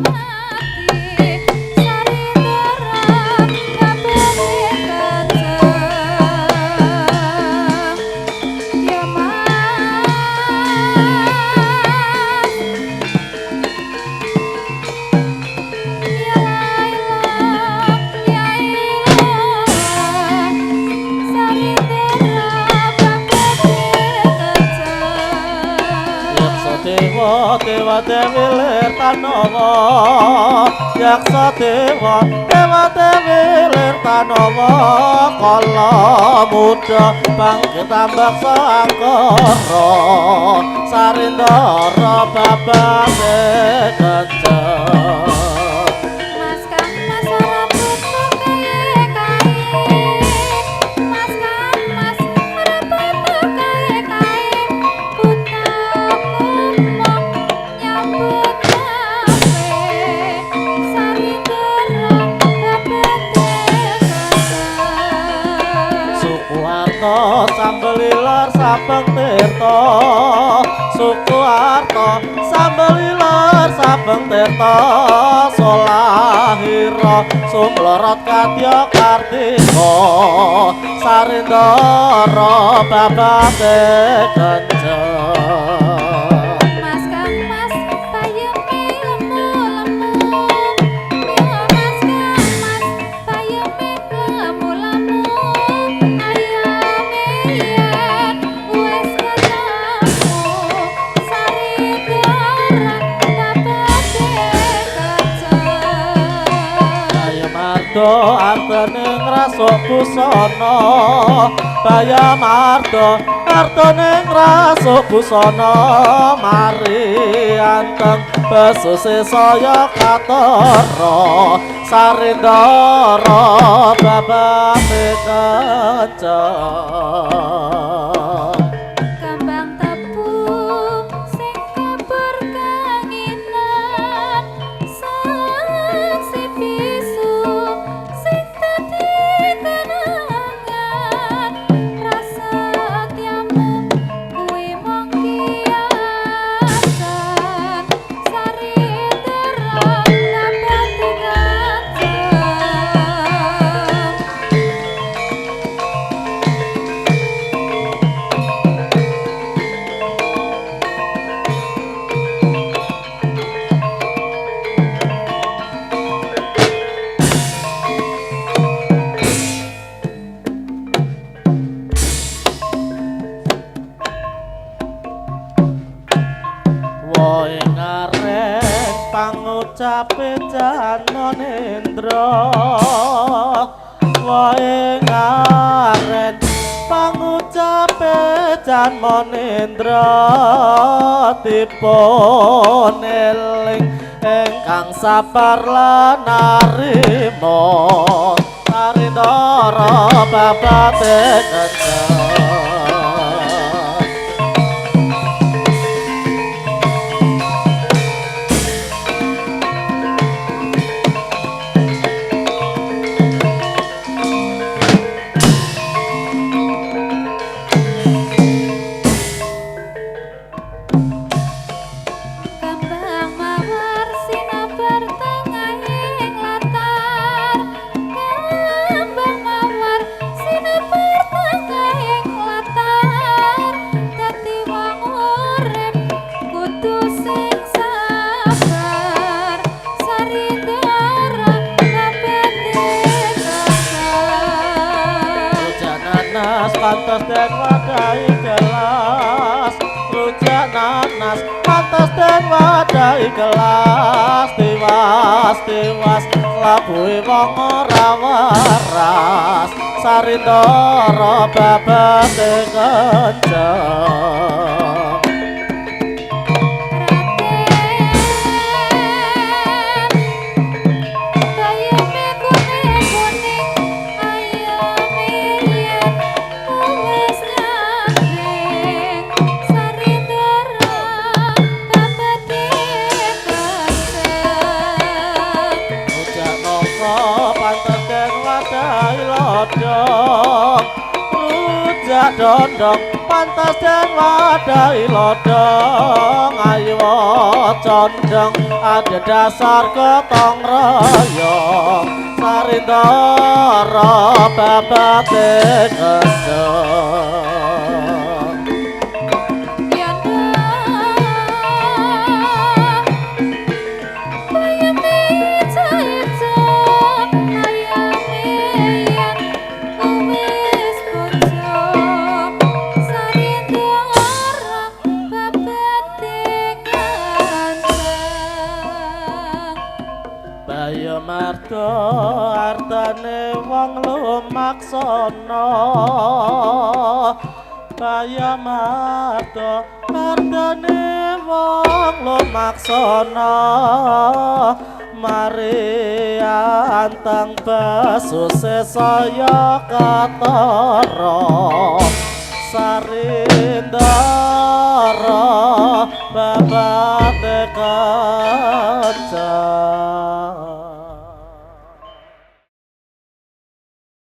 mati Sarindara babate kenceng. Ya Mas, ya Laila, ya Ilah, Sarindara babate kenceng. Yaksa dewa dewa dewi lir tanawa, Yaksa dewa dewa dewi lir tanawa, kala muda bangkit tambaksa angkara, Sarindara babate kenceng. Mas Kang Mas ora butuh kae kae, Mas Kang Mas ora butuh kae kae, butuhku mung nyambut gawe Sarindara babate kenceng. Suku Arta sambel iler sabeng tirta, Suku Arta sambel iler sabeng tirta, Solahira sumlorot kadya kartika, Sarindara babate kenceng. Mas Kang Mas bayeme lemu-lemu, mila Mas Kang Mas bayeme lemu-lemu, ayame yen wis ketemu Sarindara babate kenceng. Bayamarda artane ngrasuk busana, Bayamarda artane ngrasuk busana, mari anteng besuse saya katara, Sarindara babate kenceng. Kembang tebu sing kabur kanginan, saksi bisu sing dadi kenangan, rasa tiamu kuwi mung kiasan, Sarindara babate kenceng. Wohe ngaren pangucape Janmanendra, wohe ngaren pangucape Janmanendra, dipun eling ingkang sabar lan narima, Sarindara babate kenceng. Kembang mawar sinabar tengahing latar, kembang mawar sinabar tengahing latar, dadi wong urip kudu sing sabar, Sarindara babate kenceng. Rujak nanas pantes den wadahi gelas, rujak nanas pantes den wadahi gelas, tiwas tiwas labuhe wong ora waras, Sarindara babate kenceng. Raden bayeme kuning-kuning, ayame yen wis nganggrek, Sarindara babate kenceng. Rujak nangka pantes den wadahi lodhong, rujak dondong pantes den wadahi lodong ayo condong ada dasar gotong royong sarindara babate kendhong. Bayo marto artane wong lumaksana, Bayo marto artane wong lumaksana, mari anteng besuse saya ketara sarindara babate kenceng.